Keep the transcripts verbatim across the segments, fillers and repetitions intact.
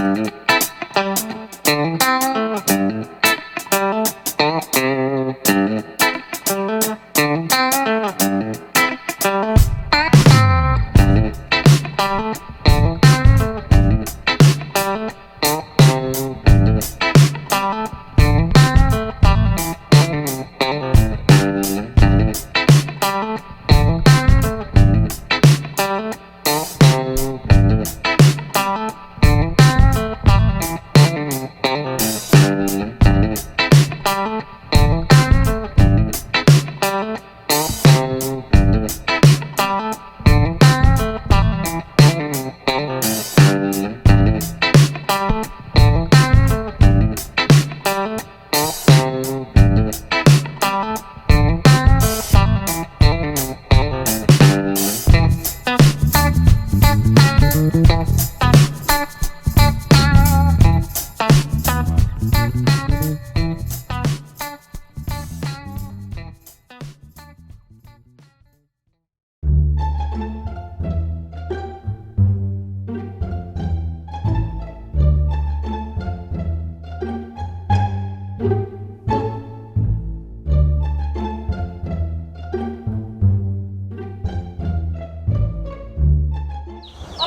ও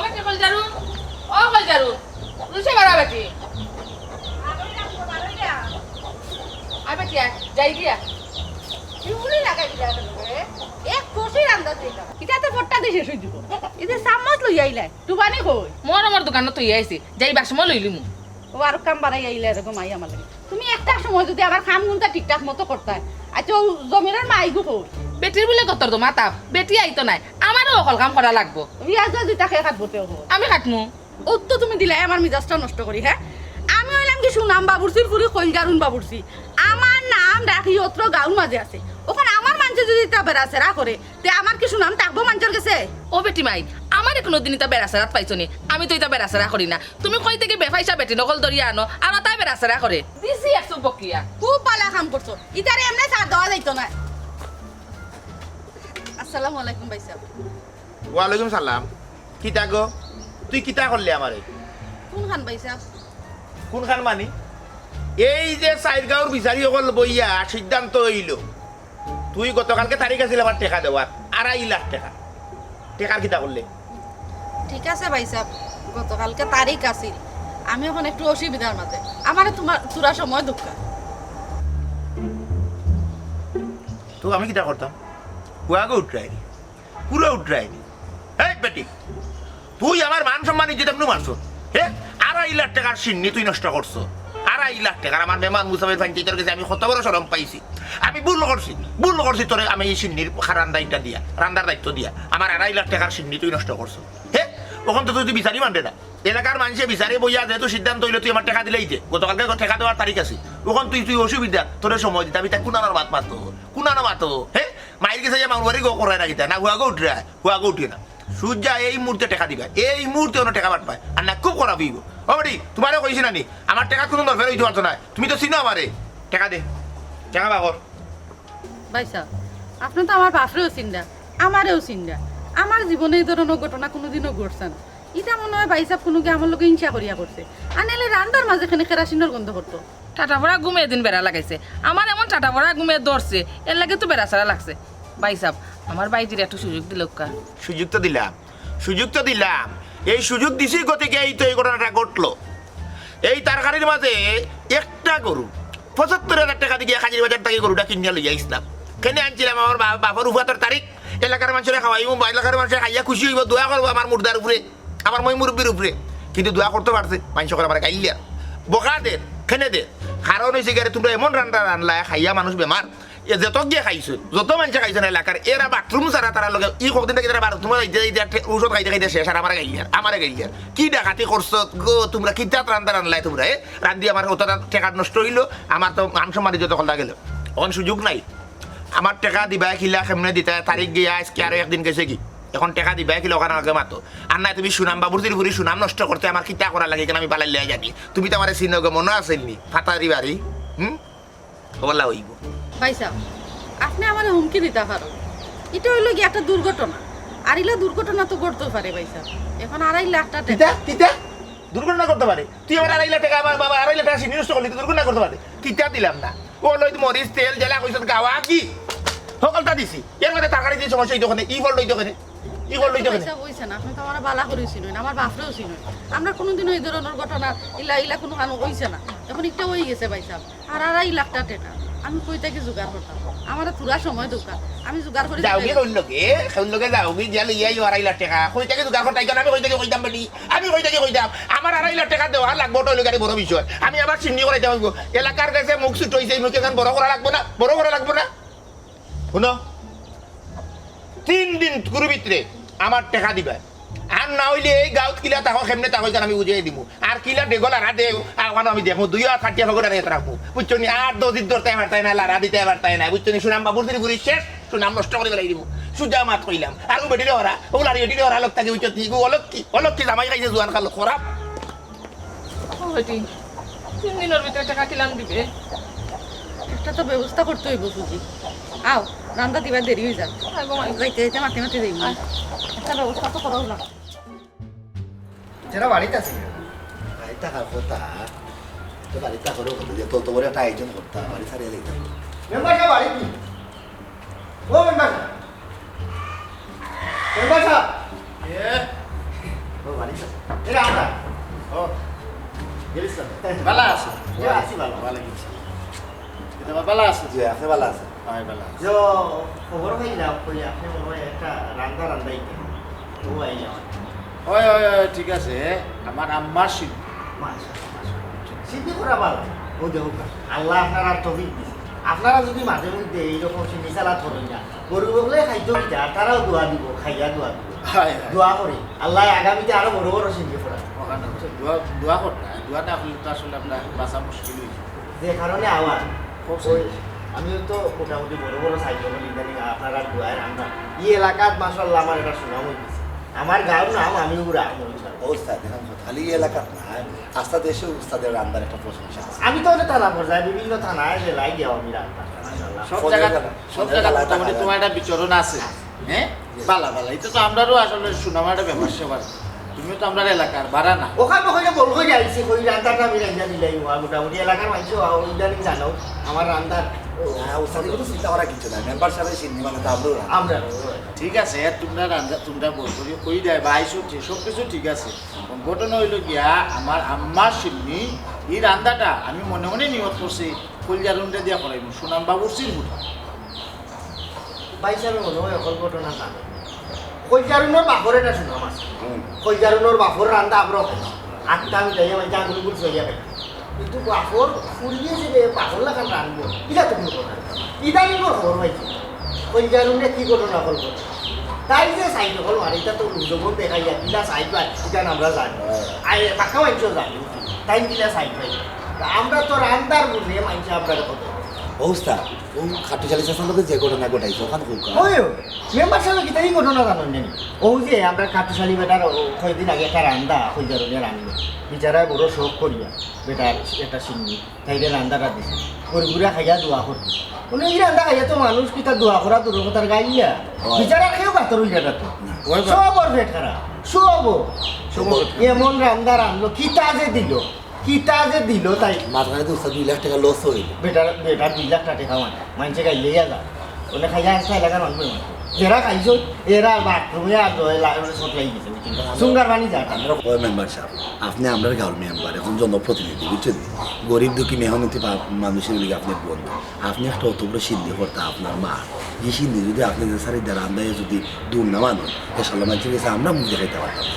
বেটি কলজারু, ও কলজারু, রুশে বাড়া বেটি। আয় বেটি, আয়, যাই দিয়া। কিউরি লাগাই দিলা কেনে রে? এক খুশি রান্দা দিলা। ইটা তো ফট্টা দি শেষ অই যিবো। এই যে চামচ লই আইলায়, টুবানি কই? মরমর দোকানো থই আইছি, যাইবার সময় লইলিমু। ও আরো কাম বাড়াই আইলা এরকম আই আমার লাগি। তুমি একটা সময় যদি আবার কাম গুনতা ঠিকঠাক মতো করতায়, আচ্ছা ও জমিরর মাইগু কই? বেটির বুলে গতর দমা তাপ, বেটি আইতো নায়, আমারও অকল কাম করা লাগবো। রিয়াজ যদি তাকে কাটবো তে হো। আমি কাটমু। ও তো তুমি দিলাই আমার মিজাজটা নষ্ট করি, হ্যাঁ? আমি অইলাম কি সুনাম বাবুর্চির ফুরি কইলজারুন বাবুর্চি। আমার নাম ডাকি অত্র গাঁওর মাঝে আছে। অখন আমার মানষে যদি তা বেড়াছেড়া করে, তে আমার কি সুনাম থাকবো মানষর গেছে? ও বেটি মাই, আমারে কুনুদিন ইতা বেড়াছেড়াত পাইছো নি? আমি তো ইতা বেড়াছেড়া করি না। তুমি কই থাকি বেফাইসা বেটি নকল ধরিয়া আনো, আর তাই বেড়াছেড়া করে। দিছি একশো বকিয়া। খুব ভালা কাম করছো। ইতারে এমনে ছাড় দেওয়া যাইতো না। আসসালামু আলাইকুম ভাইসাব। ওয়ালাইকুম সালাম। কিতা গো? তুই কিতা করলে আমারে? কুনখান ভাইসাব? কুনখান মানি? এই যে চাইর গাঁওর বিচারি অকল বইয়া সিদ্ধান্ত অইলো, তুই গতকালকে তারিখ আছিল আমার টেকা দেওয়ার, আড়াই লাখ টেকা। টেকার কিতা করলে? ঠিক আছে ভাইসাব, গতকালকে তারিখ আছিল, আমি অখন একটু অসুবিধার মাঝে, আমারে তুমার থুড়া সময় দেউক্কা। তো আমি কিতা করতাম? হুয়াগো উঠরায়নি, পুরা উঠরায়নি। এই বেটি, তুই আমার মান সম্মান ইজ্জত এমনে মারছস, হে? আড়াই লাখ টেকার শিন্নি তুই নষ্ট করছস। আড়াই লাখ টেকার আমার মেহমান মুসাফির ফাইন তোর গেছে আমি কত বড় শরম পাইছি। আমি ভুল করছি, ভুল করছি তোরে আমি এই শিন্নির খা-, রান্দা ইটা দিয়া, রান্দার দায়িত্ব দিয়া। আমার আড়াই লাখ টেকার শিন্নি তুই নষ্ট করছস, হে? অখন তো তুই বিচারি মানরে না। এলাকার মানষে বিচারে বইয়া যেহেতু সিদ্ধান্ত অইলো তুই আমার টেকা দিলেই দে। গতকালকে টেকা দেওয়ার তারিখ আছে। অখন তুই, তুই অসুবিধা, তোরে সময় দিতে। আমি তাই কুনানোর মাত মাতো, কুনানো মাতো, হে? মাইর গেছে যে মাউর বাড়ি গো করায় না কিতা? না হুয়াগো উঠরায়, হুয়াগো উঠে না। সুজা এই মুহূর্তে টেকা দিবা, এই মুহূর্তে অনো টেকা পাঠবায়। আর না খুব খারাপ অইবো। ও বেটি, তুমারে কইছি না নি? আমার টেকা কুনু দরকার অইতে পারতো না। তুমি তো চিনো আমারে। টেকা দে, টেকা বার কর। ভাইসাব, আপনে তো আমার বাফরেও চিনরা, আমারেও চিনরা। আমার জীবনে এই ধরনর ঘটনা কুনুদিনও ঘটছে না। ইটা মনে অয় ভাইসাব কুনুগিয়ে আমার লগে হিংসা করিয়া করছে। আর নাইলে রান্দার মাঝে কেনে কেরাসিনর গন্ধ করতো। টাটা পড়া ঘুমে এদিন বেড়া লাগাইছে। আমার এমন টাটা পড়া ঘুমে ধরছে, এরলাগি তো বেড়াছেড়া লাগছে। ভাইসাব, আমার ভাইজিরে একটু সুযোগ দিলাউক্কা। সুযোগ তো দিলাম, সুযোগ তো দিলাম। এই সুযোগ দিছি গতিকে এই তো এই ঘটনাটা ঘটলো। এই তরকারির মাঝে একটা গরু পঁচাত্তর হাজার টেকা দিয়া কাজির বাজার থাকি গরুটা কিনিয়া লইয়া আইছলাম। কেনে আনছিলাম আমার বা-, বাফর উফাতর তারিখ, এলাকার মানষরে খাওয়াইমু, এলাকার মানষে খাইয়া খুশি অইবো, দোয়া করবো আমার মুর্দার উপরে, আমার ময় মুরব্বির উপরে। কিন্তু দোয়া করতো পারছে, মানষে করে আমারে গাইল্লার। বকা দের, কেনে দের। কারণ অইছে গিয়া তুমরা এমন রান্দা রানলায়, খাইয়া মানুষ বেমার। এ যত গিয়া খাইছইন, যত মানষে খাইছইন এলাকার, এরা বাথরুম ছাড়া তারার লগে, ই কতদিন থাকি তারা বাথরুমো যাইতে যাইতে ঔষধ খাইতে খাইতে শেষ, আর আমারে গাইল্লার, আমারে গাইল্লার। কি ডাকাতি করছো গো তুমরা, কিতা রান্দা রানলায় তুমরা, এ? রান্দি আমার অতটা টেকা নষ্ট অইলো, আমার তো মান সম্মান ইজ্জত হকলতা গেলো। অখন সুযোগ নাই। আমার টেকা দিবায় কিলা, কেমনে দিতায়, তারিখ গিয়া আইজকে আরো একদিন গেছেগি। অখন টেকা দিবায় কিলা অখান আগে মাতো। আর নায় তুমি সুনাম বাবুর্চির ফুরি সুনাম নষ্ট করতে আমার কিতা করা লাগে, কেনে আমি বালাই লইয়া জানি। তুমি তো আমারে চিনো গো, মনো আছিল নি? ফাতারি বাড়ি, হুম? অলা অইবো। ভাইসাব, আপনে আমারে হুমকি দিতা পারইন। ইটা অইলো গিয়া একটা দুর্ঘটনা। আর ইলা দুর্ঘটনা তো ঘটতেউ পারে ভাইসাব। অখন আড়াই লাখ টেকা। কিতা? কিতা? দুর্ঘটনা করতে পারে। তুই আমার আড়াই লাখ টেকা, আমার বাবা আড়াই লাখ টেকা সিন্নি নষ্ট করলি, তুই দুর্ঘটনা করতে পারে। কিতা দিলাম না? ও লইত মরিচ, তেল, জেলা কইছত গাওয়া কি? সকলটা দিছি। এর মধ্যে তরকারি দিয়ে সমস্যা হইতো কেনে, ই ফল হইতো কেনে, ই ফল হইতো কেনে। পয়সা হইছে না, আপনি তো আমার বালা করেও চিনইন, আমার বাপরেও চিনইন। আমরা কোনোদিনও এই ধরনের ঘটনা ইলা, ইলা কোনো কারণ হইছে না। এখন একটা হয়ে গেছে ভাই সাহেব, আর আড়াই লাখ টেকা আমি কই থাকি জোগাড় করতাম? আমার পুরা সময় দরকার, আমি জোগাড় করে যাওগি দিতে কোন লগে, কোন লগে যাওগি, দিয়া লইয়া আইও আড়াই লাখ টেকা। কই থাকি জোগাড় করতাম? আমি কই থাকি কইতাম বেটি? আমি কই থাকি কইতাম? আমার আড়াই লাখ টেকা দেওয়া লাগবো, ওটা হইলো গাড়ি বড় বিষয়। আমি আবার সিন্নি করাইতে হইব। এলাকার কাছে মুখ ছুট হইছে, এই মুখে এখন বড় করা লাগবো না, বড় করা লাগবো না। শুনো, তিন দিন কুরু ভিতরে আমার টেকা দিবা। আর না হইলে এই গাঁওত কিলা তাকো, কেমনে তাকো, এখান আমি বুঝাই দিমু। আর কিলা ডেগল আর দেও, আর ওখানে আমি দেখমু, দুই হাত কাটিয়া ফগড় আনিয়ে রাখমু। বুঝছো নি? আর দশ দিন ধরতে পারতাই না, লারা দিতে পারতাই না। বুঝছো নি? সুনাম বাবুর দিন ঘুরি শেষ, সুনাম নষ্ট করে বেলাই দিমু। সুজা মাত কইলাম। আর ও বেটিরে ওরা, ও লারি বেটিরে ওরা লোক থাকি, বুঝছো নি? ও অলক্ষী, অলক্ষী জামাই খাইছে জুয়ান খালো, খরাপ। ও বেটি, তিন দিনের ভিতরে টেকা কিলান দিবে? একটা তো ব্যবস্থা করতে হইব সুজি। আও, রান্দা দিবার দেরি হয়ে যাক। আয় গো মাই। যাইতে যাইতে মাতে মাতে যাইব। আয়। একটা ব্যবস্থা তো করা হলো। যারা বাড়িতে আছে, বাড়িতে থাকার কথা, তো বাড়িতে থাকারও কথা, যে তো তোমার একটা আয়োজন করতাম, বাড়ি ছাড়িয়ে দিতাম। মেম্বার সাহেব বাড়ি কি? ও মেম্বার সাহেব। মেম্বার সাহেব। এ? ও বাড়ি তো। এ রাম রাম। ও। গেলিস তো? ভালো আছো? জি, আছি ভালো। ওয়ালাইকুম আসসালাম। কিতা বা ভালো আছো? জি, আপনি ভালো আছেন? হ্যাঁ, ভালো আছি। যে খবর পাইলাম, কই আপনি মনে হয় একটা রান্দা রান্দাইতে। ও আইলাম। ওই, ওই, ওই, ঠিক আছে। আমার আম্মার শিল্প। মাশাআল্লাহ, মাশাআল্লাহ। সিদ্ধি করা ভালো। ও দেখো, আল্লাহ আপনার আর তৌফিক দিছে। আপনারা যদি মাঝে মধ্যে এইরকম সিন্নি সালাদ করেন না, গরিব হকলে খাইতেও দিতে, আর তারাও দোয়া দিব, খাইয়া দোয়া দিব। হায়, হায়। দোয়া করি, আল্লাহ আগামীতে আরো বড় বড় সিন্নি করা। ওখানে হচ্ছে দোয়া, দোয়া করতে হয়। দোয়া না করলে তো আসলে আমরা বাঁচা মুশকিল হয়ে যায়। যে কারণে আমার খুব ওই, আমি তো মোটামুটি বড় বড় সাইজ হলো ইদানিং আপনারা দোয়ায় রান্না। এই এলাকাত মাশাআল্লাহ আমার এটা সুনাম হয়ে গেছে। আমার গাঁওর নাম আমি উড়া। অবস্থা দেখেন, খালি এই এলাকাত না, আস্তা দেশে উস্তাদের রান্নার একটা প্রশংসা আছে। আমি তো অনেক থানা পর্যায়ে বিভিন্ন থানায় জেলায় গিয়েও আমি রান্না। মাশাআল্লাহ। সব জায়গা, সব জায়গা মোটামুটি তোমার একটা বিচরণ আছে, হ্যাঁ? বালা, বালা। এটা তো আমরারও আসলে সুনাম একটা ব্যাপার স্যাপার। তুমিও তো আমরার এলাকার, বারা না। ওখানে ওখানে বল করে আইছি, কই রান্নাটা আমি রান্না দিলাই, ওয়া মোটামুটি এলাকার মানুষ, ওয়া ইদানিং জানো, আমার রান্নার, ও, না, ওস্তাদ, এগুলো চিন্তা করা কিচ্ছু নাই। মেম্বার সাহেবের সিন্নি মানে তো আমরাও রান্না। আমরা, ঠিক আছে, তোমরা রান্না, তোমরা বল করি, কই দেয় বা আইসো, সব কিছু ঠিক আছে। ঘটনা হইল গিয়া, আমার আম্মার সিন্নি, এই রান্নাটা আমি মনে মনে নিয়ত করছি, কলজারুনরে দিয়া করাইমু, সুনাম বাবুর সির মুঠা। ভাই সাহেব মনে হয় অকল ঘটনা জানে। কলজারুনর বাপর এটা সুনাম আছে। হুম। কলজারুনর বাপর রান্দা আমরাও খাইছি। আত্মা আমি যাইয়া ভাই জাগুল গুল সইয়া খাই। কিন্তু বাপর ফুরিয়ে যে রে বাপর লাখান রানবো, ইটা তো কোনো কথা না। ইদানিং ওর খবর পাইছি। কলজারুনরে কি ঘটনা করবো? তাই যে সাইড হল আর এটা তো উদ্যোগন দেখাইয়া কিলা সাইড পায়, এটা আমরা জানি। হ্যাঁ। আই, বাক্কা মানুষও জানি। তাই কিলা সাইড পায়। আমরা তো রান্দার বুঝে মানুষ আমরা কত। অবস্থা। ও খাটুশালী চাচার লগে যে ঘটনা ঘটাইছে, ওখান কউক্কা। ওই, ওই, মেম্বার সাহেব কিতা এই ঘটনা জানইন নি? ও যে আমরা খাটুশালী বেটার ও কয়দিন আগে একটা রান্দা, কলজারুনরে রানলো। বিচারায় বড় শখ করিয়া, বেটার একটা সিন্নি, তাইরে রান্দাটা দিছে। ওর ঘুরে খাইয়া দোয়া করতে। বলে, এই রান্দা খাইয়া তো মানুষ কিতা দোয়া করা দূর কথার গাইয়া। হয়। বিচারার কেউ কাতর হইল না তো। না। সব ওর পেট খারাপ, সব ও। সব ওর পেট খারাপ। এমন রান্দা রানলো, কিতা যে দিল। কিতা যে দিল তাই। মাঝখানে তো উস্তাদ দুই লাখ টেকা লস হইল। বেটার, বেটার দুই লাখ টেকা মানে, মানষে গাইলেই আর যায়। বলে খাইয়া আসতে এলাকার মানুষ বেমার। যারা খাইছো, এরা বাথরুমে আর দয়ে লা-, মানে শর্ট লাগি গেছে, বুঝছেন? সুঙ্গার পানি যায়। আমরা কয় মেম্বার সাহেব, আপনি আমরার গাঁওর মেম্বার, এখন জনপ্রতিনিধি, বুঝছেন? গরিব দুঃখী মেহনতি পা-, মানুষের লিগে আপনি বন্ধু। আপনি একটা অত বড় সিন্নি করতা আপনার মা, এই সিন্নি যদি আপনি যে সারি দেন, রান্দায় যদি দূর না মানুষ, এ সালা মানুষের কাছে আমরা মুখ দেখাইতে পারতাম।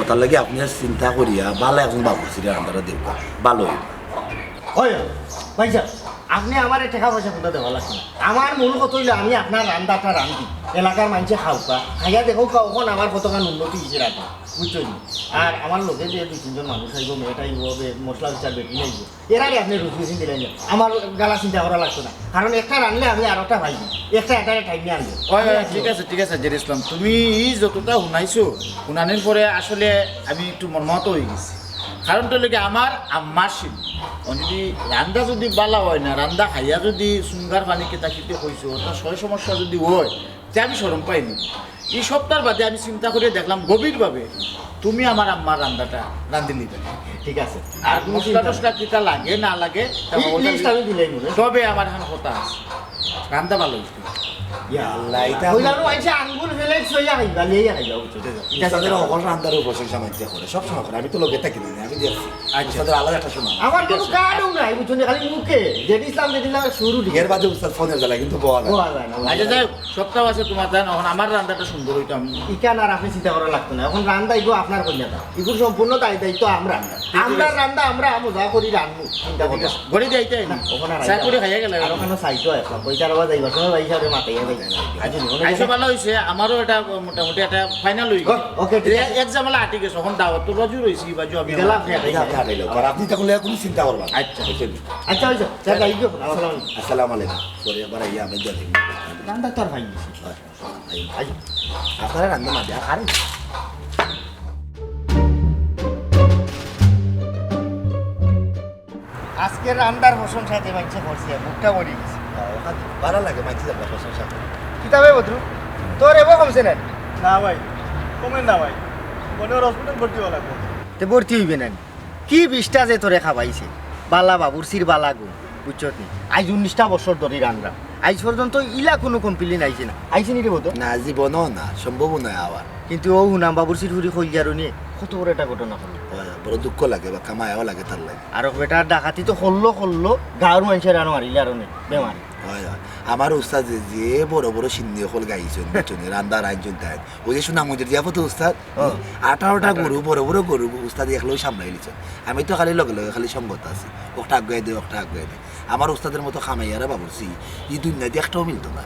ওটার লাগি আপনি আর চিন্তা করিয়া বালা একজন বাবুর্চিরে রান্দাটা দেউক্কা, ভালো হইব। হয়, হয়। ভাই সাহেব, আপনি আমারে টেকা পয়সা কোনটা দেওয়া লাগছে না। আমার মূল কথা হইলো আমি আপনার রান্দাটা রান্ধি, এলাকার মানষে খাউক্কা, খাইয়া দেখউক্কা, ওখান আমার কতখান উন্নতি হয়েছে রান্না, বুঝছো নি? আর আমার লগে যে দুই তিনজন মানুষ আইব, মেয়েটা আইব, বে-, মশলা বিচার বেটি আইব, এরারে আপনি রুজি রুজি দিলেন না। আমার গালা চিন্তা করা লাগতো না, কারণ একটা রানলে আমি আর একটা পাইব, একটা একটা টাইমে আনবো। হয়, হয়, ঠিক আছে, ঠিক আছে, জের ইসলাম, তুমি এই যতটা শুনাইছো, শুনানির পরে আসলে আমি একটু মর্মাহত হয়ে গেছি। কারণটা হলো কি, আমার আম্মার সিন্নি, অন যদি রান্দা যদি বালা অয় না, রান্দা খাইয়া যদি সুঙ্গার পানি কিতা কিতে কইছো, অতা সয় সমস্যা যদি অয়, তে আমি শরম পাইনি। ই সপ্তাহর বাদে আমি চিন্তা করিয়া দেখলাম গভীরভাবে, তুমি আমার আম্মার রান্দাটা রান্দিলিবায়। ঠিক আছে। আর মশলা টশলা কিতা লাগে না লাগে, তা ই খবরটা list আমি দিলাই মনে। তবে আমার অখন কথা আছে, রান্দা বালা অইছে। ইয়া আল্লাহ, ইটা কইলাম না, মানষে আঙ্গুল ফেলে ছইয়া খাইবা, লইয়া খাইবা, বুঝছো? ঠিক আছে। উস্তাদের অকল রান্দার প্রশংসা মানষে করে, সব সময় করে। আমি তো লগে থাকি না, আমি দেখছি। আচ্ছা। উস্তাদের আলাদা একটা সুনাম। আমার কোনো কার্ডও নাই, বুঝছো নি? খালি মুখে যেটা ইসলাম, যেটা ইসলাম শুরু দিয়ে। এর বাদে উস্তাদ ফোনের জ্বালায় কিন্তু বওয়া যায় না। বওয়া যায় না, বওয়া আচ্ছা, যায় না। যাই হোক, সপ্তাহ আছে তোমার জান, অখন আমার রান্দাটা সুন্দর অইতো আমি। ইখান আর আপনি চিন্তা করা লাগতো না, অখন রান্দা ইগু আপনার কইনা দা। ইগুর সম্পূর্ণ দায় দায়িত্ব আমরা। ঠিক আছে। আমরা রান্দা আমরা মজা করি রানবো, চিন্তা করবা। গড়ি দিয়াইতে না, অখন আর চা করে খাইয়া গেলে। আর অখানো সাইডও আছে, কইতার আবার যাইবার সময় ভাই সাহেব মাতাইয়া যাই। আচ্ছা, আইসো ভালা অইছে, আমারও এটা মোটামুটি একটা ফাইনাল অই গেছে। ও, ওকে, ঠিক আছে। এক ঝামেলা আটি গেছে, অখন দাওয়াত তো রজু রইছি, বাজু আমি গেলাম, আপনি আপনি আপনি হাঁটাইলো। আর আপনি তখন লইয়া কোনো চিন্তা করবা না। আচ্ছা। বুঝছেন? আচ্ছা, অইছে। চা যাই গো। আসসালামু আলাইকুম। আসসালামু আলাইকুম। পরে একবার আইয়া আমি দেখি। রান্দা তো আর ভাই গেছি। হয়। I, I. আপনারা রান্দা না দেয়া, আরে। আজকে রান্দার প্রশংসা যে মানষে করছে, মুখটা ভরি গেছে। হ্যাঁ, ওখানে ভালা লাগে, মানষে যাবো প্রশংসা করে। কিতাবে বদরু, তোর এবো কমছে না? না ভাই, কমে না ভাই, মনে হয় হসপিটাল ভর্তি হওয়া লাগবে। তে ভর্তি অইবে না নি? কি বিষ্ঠা যে তোরে খাবাইছে, বালা বাবুর্চির বালা গুণ, বুঝছত নি? আইজ উনিশটা বছর ধরি রান্দা, আইজ পর্যন্ত ইলা কুনু complain আইছে না, আইছে নি রে বদর? না, জীবনও না, সম্ভবও নয় আওয়ার। কিন্তু অউ হুনাম বাবুর্চির ফুড়ি কইল যারুনি, কত বড় একটা ঘটনা করলো। হয়, হয়, বড় দুঃখ লাগে, বাক্কা মায়াও লাগে তার লাগি। আর বেটার ডাকাতি তো করলো, করলো, গাঁওর মানষে আরো মারিলে আরো নে, বেমারি। হয়, হয়। আমার উস্তাদ যে, যে বড় বড় সিন্নি অকল গাইছইন, বুঝছো নি? রান্দার আইনছইন তাইন। ওই যে সুনামগঞ্জের জিয়াফত উস্তাদ, ও। আঠারোটা গরু, বড় বড় গরু উস্তাদ একলাই সামলাইলিছইন। আমি তো খালি লগে লগে খালি সঙ্গত আছি, অকটা আগুয়াই দে, অকটা আগুয়াই দে। আমার উস্তাদের মতো খামাইয়ারা বাবুর্চি, ই দুনিয়াত একটাও মিলতো না।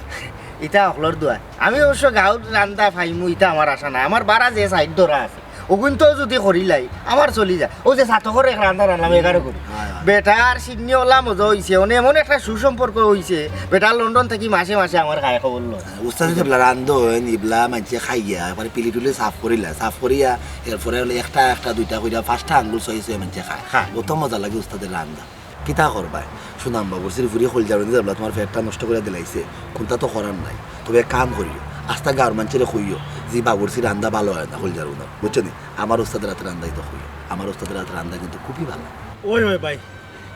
ইতা অকলর দোয়ায়। আমি অবশ্য গাঁওর রান্দা পাইমু, ইতা আমার আশা নাই। আমার বারা যে সাইড ধরা আছে, অগুইনতো যুদি করিলাই, আমার চলি যায়। অউ যে সাতকর এক রান্দা রানলাম এগারো গরু। হয়, হয়। বেটার সিন্নি অলা মজা অইছে, অনে এমন একটা সুসম্পর্ক অইছে, বেটা লন্ডন থাকি মাসে মাসে আমার খায় খবর লয়। উস্তাদে যেবলা রান্দইন, ইবলা মানষে খাইয়া, একবারে পিলি টুলি সাফ করিলা, সাফ করিয়া, এরপরে অইলে একটা, একটা, দুইটা করিয়া, পাঁচটা আঙ্গুল ছুয়াই ছুয়াই মানষে খায়। খায়। অত মজা লাগে উস্তাদের রান্দা। কিতা করবায়? সুনাম বাবুর্চির ফুড়ি কইল যারুনি যেবলা তুমার পেটটা নষ্ট করিয়া দিলাইছে, কুন্তা তো করার নাই। তবে এক কাম করিও, আস্তা গাঁওর মানষরে কইও যে বাবুর্চির রান্দা ভালা অয় না কইল যারুনি, বুঝছো নি? আমার উস্তাদের আতর রান্দাই তো কইও, আমার উস্তাদের আতর রান্দা কিন্তু খুবই ভালা। ওই, ওই ভাই,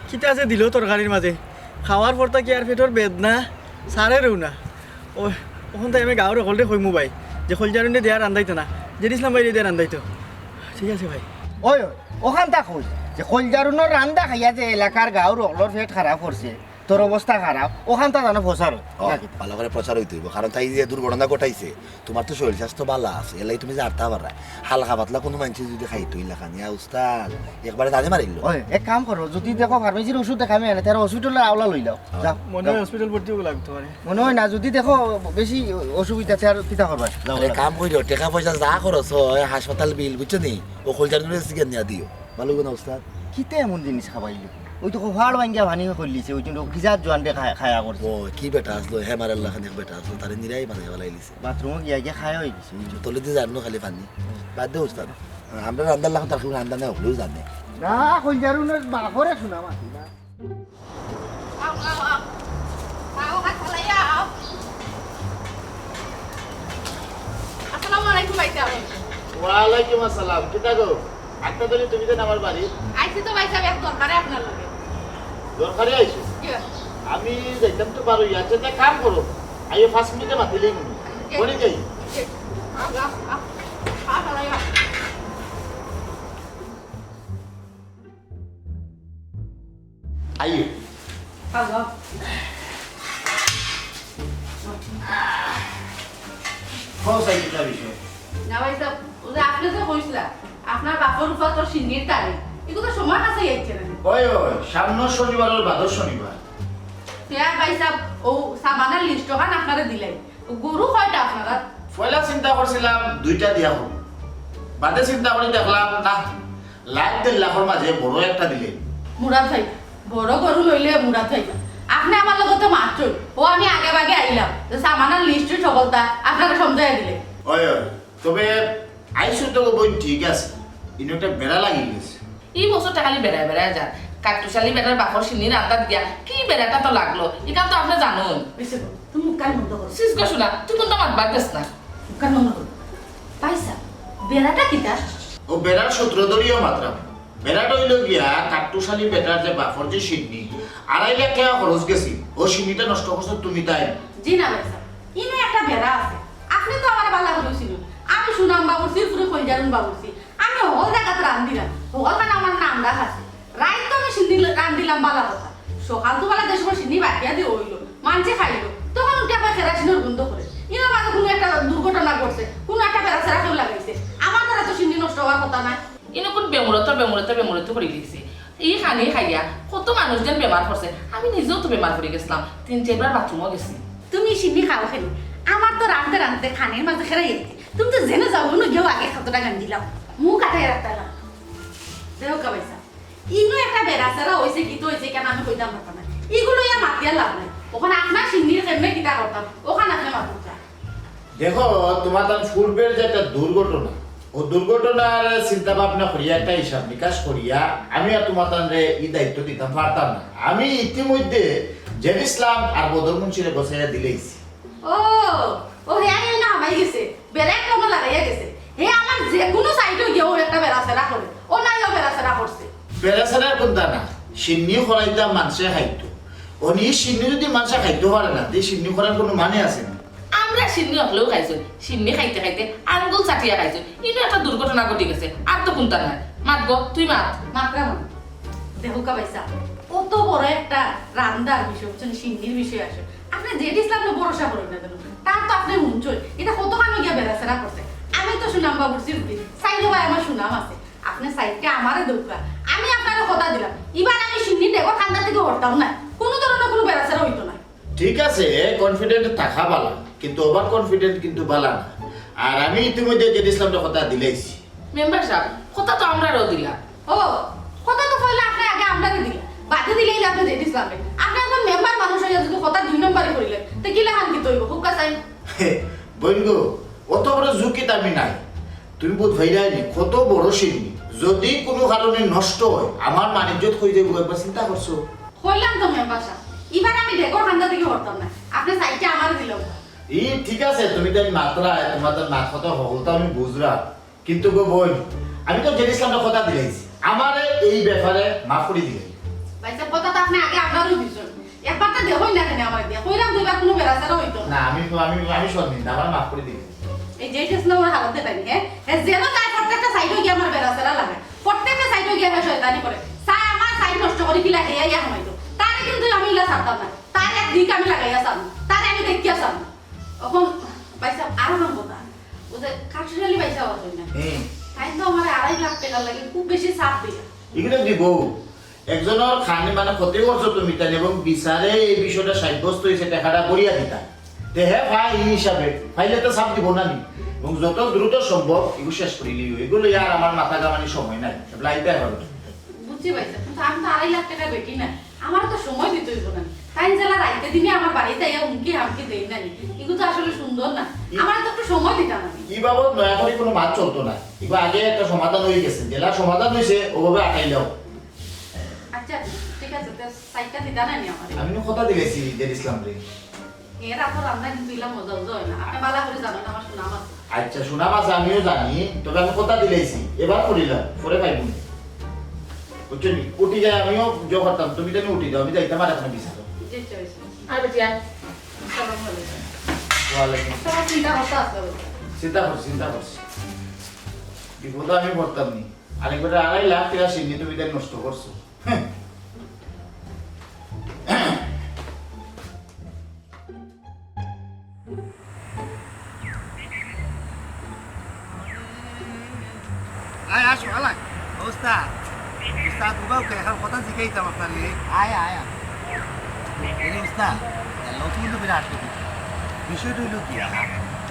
কিতা যে দিলো তরকারির মাঝে, খাওয়ার পর থাকি আর পেটর বেদনা ছাড়েরউ না। ও, অখন তাই আমি গাঁওর হকলরে কইমু ভাই, যে কইল যারুনি দিয়া রান্দাইতো না, জেড ইসলাম ভাইরে দিয়া রান্দাইতো। ঠিক আছে ভাই। ওই, ওই, অখানতা কই, যে কইল যারুনর রান্দা খাইয়া যে এলাকার গাঁওর হকলর পেট খারাপ করছে, তোর অবস্থা খারাপ, অখানতা জানো প্রচার অয়, ও, নাকি? ভালা করি প্রচার অইতো অইবো, কারণ তাই যে দুর্ঘটনা ঘটাইছে, তুমার তো শরীর স্বাস্থ্য ভালা আছে, এরলাগি তুমি জানতা পাররায়। হালকা পাতলা কুনু মানষে যুদি খাইতো ইলাখান, ইয়া উস্তাদ, একবারে জানে মারিলো। ওই, এক কাম করো, যুদি দেখো ফার্মেসির ওষুধ দেখামু এনে, তে হসপিটালর আওলা লইলাও। হ্যাঁ। যাও, মনে যাও। হয় হসপিটাল ভর্তি অওয়া লাগতো পারে। মনে হয় না, যুদি দেখো বেশি অসুবিধা, তে আর কিতা করবা? যাও, আরে যাও। কাম করিও, টেকা পয়সা যা খরচ অয়, হাসপাতাল বিল, বুঝছো নি? ও কইল যারুনরে সিগান নিয়া দিও। ভালা অইবো না উস্তাদ? কিতা এমন জিনিস খাবাইলো? ওই তো কপাল ভাঙ্গিয়া পানি করিলিছে, ওই জন্য কিজাত জোয়ানরে খায়া, খায়া করছে। ও, কি বেটা আছলো, হেমার আল্লাহ খান এক বেটা আছলো, তারে নিরাই বানাই ফালাইলিছে। বাথরুমো গিয়া গিয়া খায়া অইগেছে। তলেদি যার নু খালি পানি। বাদ দে উস্তাদ। আমরা রান্দার লাখান তার কেউ রান্দা নাই, হকলেউ জানে। না, কইল যারুনর বাপরে সুনাম আছে না। আও, আও, আও। আও, হাত ফালাইয়া আও। আসসালামু আলাইকুম ভাইসাব। ওয়ালাইকুম আসসালাম। কিতা গো? আটটা ধরি তুমি দেন আমার বাড়ি। আইছি তো ভাইসাব, এক দরকারে আপনার লগে। দরকারে আইছো? জি। আমি যাইতাম তো বারো, আচ্ছা, তে কাম করো। আইও পাঁচ মিনিটে মাতিলেই মনে। জি। বলে যাই। জি। আও, আও, আও। আও, ফালাইয়া আও। আইও। আও, আও। কও চাই কিতা বিষয়? না ভাইসাব, ওই যে আপনে যে কইছলা, আপনার বাপর উপর তো সিন্নির তারিখ, এগুলো তো সময় কাছে যাচ্ছে না। ওই, ওই, সামনের শনিবার আর বাদর শনিবার। তে আর ভাইসাব, ও সামানার লিস্ট ওখান আপনারে দিলাই। গরু কয়টা আপনার? পয়লা চিন্তা করছিলাম দুইটা দিয়া করমু, বাদে চিন্তা করি দেখলাম না, লাখ দেড় লাখর মাঝে বড় একটা দিলে। মুরাদ ভাই, বড় গরু লইলে মুরাদ ভাই, আপনে আমার লগে তো মাতছইন, ও আমি আগে ভাগে আইলাম, যে সামানার লিস্ট হকলতা আপনারে সমঝাইয়া দিলে। ওই, ওই, তবে আইছো তো বইন ঠিক আছে, ইনো একটা বেড়া লাগি গেছে। ই বছরটা খালি বেড়ায় বেড়ায় যায়, কাট্টুশালী বেটার বাপর শিন্নি রান্দাত গিয়া কি বেড়াটা তো লাগলো, ইখান তো আপনে জানইন। বেশি বলো, তুমি মুখ কান বন্ধ করো। সিসকা শোনা, তুই কুন্তা মাতবার দেস না। মুখ কান বন্ধ করো। পয়সা, বেড়াটা কিতা? ও বেড়ার সূত্র ধরিয়া মাতরাম। বেড়াটা অইলো গিয়া কাট্টুশালী বেটার যে বাপর যে শিন্নি, আড়াই লাখ টেকা খরচ গেছে, ও শিন্নিটা নষ্ট করছো তুমি তাই। জি না ভাইসাব, ইনো একটা বেড়া আছে। আপনে তো আমারে বালা করি চিনইন। আমি সুনাম বাবুর্চির ফুরি কইজারুন বাবুর্চি। আমি হকল জাগাত রান্দিরাম, হকলখান আমার নাম ডাক আছে। রাইত তো আমি শিন্নি রান্দিলাম বালা কথা। সকাল তো বালা যে সময় শিন্নি বাটিয়া দিয়া অইলো, মানষে খাইলো, তখন উঠি আবার কেরাসিনর গন্ধ করে। ইনোর মাঝে কুনু একটা দুর্ঘটনা ঘটছে, কুনু একটা বেড়াছেড়া কেউ লাগাইছে। আমার দ্বারা তো শিন্নি নষ্ট অওয়ার কথা নায়। ইনো কুন বেমুরত, বেমুরত, বেমুরত করি দিছে। ই খানি খাইয়া কত মানুষ যেন বেমার পড়ছে, আমি নিজেও তো বেমার পড়ি গেছলাম, তিন চাইরবার বাথরুমও গেছি। তুমি শিন্নি খাও কেনে? আমার তো রানতে রানতে খানির মাঝে খেরাই আইছে। তুমি তো যেনো যাও, অনো গিয়াউ আগে কতটা গান দিলাও, মুখ আটাই রাখতাম না। দেখো কা ভাইসাব, ইনো একটা বেড়াছেড়া অইছে, কিতা অইছে, কেনে আমি কইতাম পারতাম না। ইগু লইয়া মাতিয়া লাভ নাই। অখন আপনার শিন্নির কেমনে কিতা করতাম, অখান আপনে মাতুক্কা। দেখো, তুমার তান পূর্বের যে একটা দুর্ঘটনা, ও দুর্ঘটনার চিন্তা ভাবনা করিয়া, একটা হিসাব নিকাশ করিয়া আমি আর তুমার তানরে ই দায়িত্ব দিতাম পারতাম না। আমি ইতিমধ্যে জেড ইসলাম আর বদর মুন্সিরে বসাইয়া দিলাইছি। ও, ও হে আইয়া না হামাই গেছে, বেড়া একটা আমার লাগাইয়া গেছে। হে আমার যে কুনু সাইডো গিয়া ও একটা বেড়াছেড়া করে, ও নাই ও বেড়াছেড়া করছে। বেড়াছেড়া কুন্তা না, শিন্নি করাইতাম মানষে খাইতো। অনি শিন্নি যদি মানষে খাইতো পারে না, তে শিন্নি করার কুনু মানে আছে নি? আমরা শিন্নি অকলেও খাইছইন, শিন্নি খাইতে খাইতে আঙ্গুল চাটিয়া খাইছইন। ইনো একটা দুর্ঘটনা ঘটি গেছে, আর তো কুন্তা নাই। মাত গো, তুই মাত। মাতরাম না। দেখো কা ভাইসাব, অত বড় একটা রান্দার বিষয়, বুঝছইন, শিন্নির বিষয় আছে। আপনে জেড ইসলামরে ভরসা করইন না কেনে? তার তো আপনে হুনছইন, ইটা কতখানো গিয়া বেড়াছেড়া করছে। আমি তো সুনাম বাবুর্চির ফুরি, সাইডো ভাই আমার সুনাম আছে। আপনে সাইডটা আমারে দেউক্কা, আমি আপনারে কথা দিলাম, ইবার আমি শিন্নি ডেগর কান্দা থাকি হরতাম না, কুনু ধরনর কুনু বেড়াছেড়া অইতো না। ঠিক আছে, confident থাকা বালা, কিন্তু over confident কিন্তু বালা না। আর আমি ইতিমধ্যে জেড ইসলামরে কথা দিলাইছি। মেম্বার সাব, কথা তো আমরারেও দিলা। ও, কথা তো কইলা আপনে আগে আমরারে দিলা, বাদে দিলাইলা আপনে জেড ইসলামরে। আপনে একজন মেম্বার মানুষ অইয়া যদি কথা দুই নম্বরি করিলেন, তে কিলাখান কিতা অইবো? হুক্কা চাই। বইন গো, অত বড় ঝুঁকিত আমি নাই। তুমি বুঝ পাইরায় নি, কত বড় শিন্নি। যদি কুনু কারণে নষ্ট অয়, আমার মান ইজ্জত কই যাইবো, একবার চিন্তা করছো? কইলাম তো মেম্বার সাব, ইবার আমি ডেগর কান্দা থাকি হরতাম না, আপনে সাইডটা আমারে দিলাও। ই ঠিক আছে, তুমি তাইন মাতরায়, তুমার তান মাত কথা হকলতা আমি বুঝরাম। কিন্তু গো বইন, আমি তো জেড ইসলামরে কথা দিলাইছি, আমারে এই ব্যাপারে মাফ করি দিলাইন। ভাইসাব, কথা তো আপনে আগে আমরারেও দিছইন, একবার তো দেখইন না কেনে আমারে দিয়া, কইরাম তো ইবার কুনু বেড়াছেড়া অইতো না। না, আমি, আমি, আমি শরমিন্দা, আমারে মাফ করি দিলাইন। এই জেড ইসলামর হালত দেখইন, হে, হে যেনো যায় প্রত্যেকটা সাইডো গিয়া আমার বেড়াছেড়া লাগে, প্রত্যেকটা সাইডো গিয়া হে শয়তানি করে, চায় আমার সাইড নষ্ট করি কিলা হে আইয়া হামাইতো। তারে কিন্তু আমি ইলা ছাড়তাম না, তার এক দিক আমি লাগাইয়া ছাড়মু, তারে আমি দেখিয়া ছাড়মু। অখন ভাইসাব, আরো নাম কথা, ও যে কাট্টুশালী ভাইসাব আছইন না, হুম। তাইন তো আমারে আড়াই লাখ টেকার লাগি খুব বেশি চাপ দিলা। ইগুলা দিবো। একজনর খানি মানে ক্ষতি করছো তুমি তাইন, এবং বিচারে এই বিষয়টা সাব্যস্ত অইছে, টেকাটা করিয়া দিতা। তে হে পায় ই হিসাবে, পাইলে তো চাপ দিবো না নি? এবং যত দ্রুত সম্ভব ইগু শেষ করিলিও। ইগু লইয়া আর আমার মাথা ঘামানির সময় নাই। লাইতে এখন। বুঝছি ভাইসাব, কিন্তু আমি তো আড়াই লাখ টেকা বেটি না, আমার তো সময় দিতে অইবো না। তাইন যেলা রাইতে দিনে আমার বাড়িত আইয়া হুমকি হামকি দেইন না নি, ইগু তো আসলে সুন্দর না। ই- আমার তো একটু সময় দিতা না নি। ই বাবদ নয়া করি কুনু মাত চলতো না। ইগু আগে একটা সমাধান অই গেছে, যেলা সমাধান অইছে, ওভাবে আগাইলাও। আচ্ছা, ঠিক আছে, তে সাইডটা দিতা না নি আমারে? আমি নু কথা দিলাইছি জেড ইসলামরে। এরা তো রান্দা কিন্তু ইলা মজা উজা অয় না। আপনে বালা করি জানইন আমার সুনাম আছে। আচ্ছা, সুনাম আছে, আমিও জানি, তবে আমি কথা দিলাইছি, এবার করিলাম, পরে পাইবো নি। বুঝছো নি? উঠি যাই, আমিও জো করতাম, তুমি তাইন উঠি যাও, আমি যাইতাম আর এখন বিচারো। জি, চয়েস। আর বেটি আয়। আসসালামু আলাইকুম। ওয়ালাইকুম। তোমার চিন্তা করতে আসতে হবে। চিন্তা করছি, চিন্তা করছি। বিপদে আমি পড়তাম নি। আরেকবার আড়াই লাখ টেকা শিন্নি তুমি তাইন নষ্ট করছো। হ্যাঁ। আয়, আসো, আলাক। উস্তাদ, উস্তাদ, উবাও কে? এখন কথা জিকাইতাম আপনারে। আয়, আয়, আয়। এই যে উস্তাদ, এ, লক্ষ্মী কিন্তু বিরাট করি। বিষয়টা অইলো কি,